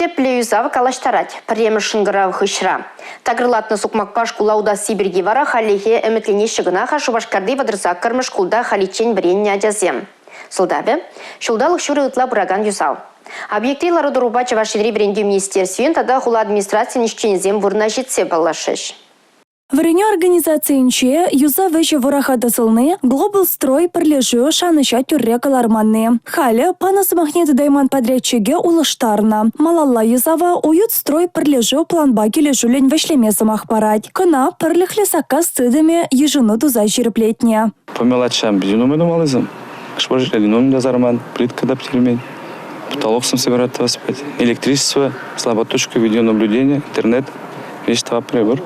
Тӗплӗ юсав калаҫтарать пӗрремӗш шӑнкӑрав хыҫра. Такӑрлатнӑ сукмакпа шкула утасси пирки вара хальлӗхе ӗмӗтленеҫҫӗ кӑна-ха Шупашкарти 38-мӗш шкулта халиччен вӗреннӗ ачасем. Сӑлтавӗ – ҫулталӑк ҫурӑ ытла пыракан юсав. Объектри лару-тӑрупа Чӑваш Енри вӗрентӳ министерствин тата хула администрацийӗн ӗҫченӗсем вырӑна ҫитсе паллашрӗҫ. Вӗренӳ организацийӗнче юсав ӗҫӗ вӑраха тӑсӑлни, «Глобалстрой» пӗрлешӳ шанӑҫа тӳрре кӑларманни. Халӗ панӑ сӑмахне тытайман подрядчике улӑштарнӑ. Малалла юсава «Уютстрой» пӗрлешӳ планпа килӗшӳллӗн вӗҫлеме сӑмах парать. Кӑна пӗрлӗхлӗ саккас тытӑмӗ йышӑну туса ҫирӗплетнӗ. По мелочам питӗ нумай Хӑш-пӗр линолеум та сарман, плитка та пӗтермен. Потолоксем собирать тӑвас Электричество, слаботочка, видеонаблюдение, интернет веҫ тӑвап пур.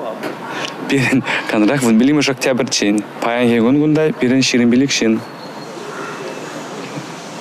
Пирӗн контракт 15 октябрьччен. Паянхи кун кунта пирӗн 25 ҫын.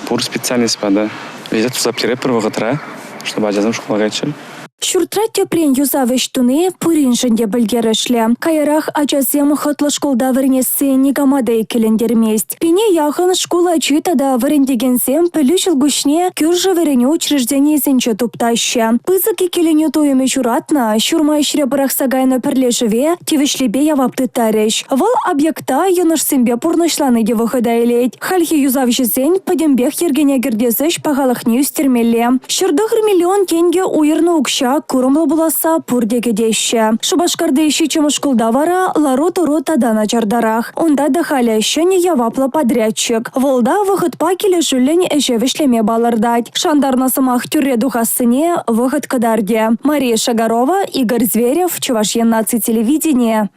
Пур специальностьпа та. Веҫех туса пӗтеретпӗр вӑхӑтра, чтобы ачасем шкула кайччӑр. Ҫуртра тӗпрен юсав ӗҫ туни пуриншӗн те пӗлтерӗшлӗ. Каярах ачасем хӑтлӑ шкулта вӗренесси никама та иккӗлентермест. Пине яхӑн шкул ачи тата вӗрентекенсем пӗлӳ ҫӑлкуҫне кӳршӗ вӗренӳ учрежденийӗсенче туптаҫҫӗ. Пысӑк иккӗленӳ туйӑмӗ ҫуратнӑ, ҫурма ӗҫре пӑрахса кайнӑ пӗрлешӗве тивӗҫлипе явап тыттарӗҫ. Вӑл объекта йӑнӑшсемпе пурнӑҫлани те вӑхӑта илет. Хальхи юсавҫӑсен пӗтӗмпех йӗркене кӗртес ӗҫ пахалӑхне ӳстермелле. 109 миллион тенкӗ уйӑрнӑ укҫа курӑмлӑ пуласса пурте кӗтеҫҫӗ. Шупашкарти ҫиччӗмӗш шкулта вара лару-тӑру тата начартарах. Унта та халӗ ҫӗнӗ яваплӑ подрядчик. Вӑл та вӑхӑтпа килӗшӳллӗн ӗҫе вӗҫлеме палӑртать. Шантарнӑ сӑмах тӳрре тухассине вӑхӑт кӑтартӗ. Мария Шагарова, Игорь Зверев, Чӑваш Ен наци телевиденийӗ.